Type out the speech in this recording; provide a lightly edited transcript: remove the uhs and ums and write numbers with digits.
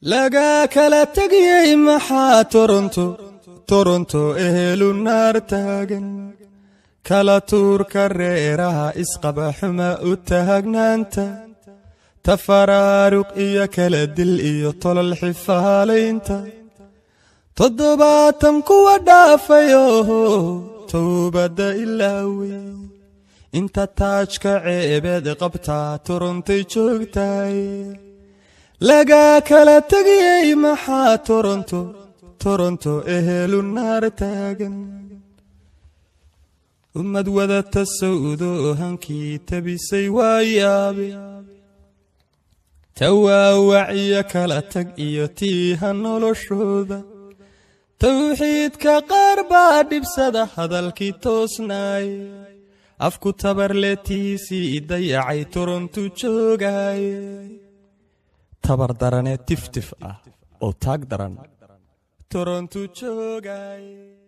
Laga kala tegiyey maxaa Toronto, Toronto ehelu naar taagan? Kala tuurka reeraha isqaba, xuma u taagnaanta, tafaraaruq iyo kala dil iyo tolol xifaalaynta, 70 kuwa dhaafayo towbadda ilaawey, inta taajka ceebeed qabtaa Torontay joogtahay. Laga kala tegiyey maxaa Toronto, Toronto ehelu naar taagan? Ummad wadata sawdo hankii tabisay waa yaabe, tawaawac iyo kala tag iyo tiiha noloshooda. Tawxiidka qaar baa dhibsada hadalkii toosnaaye, afku tabarletiisii dayacay Torontu joogaaye. Tabar daranee tiftif ah oo taag daran Torontu joogaaye.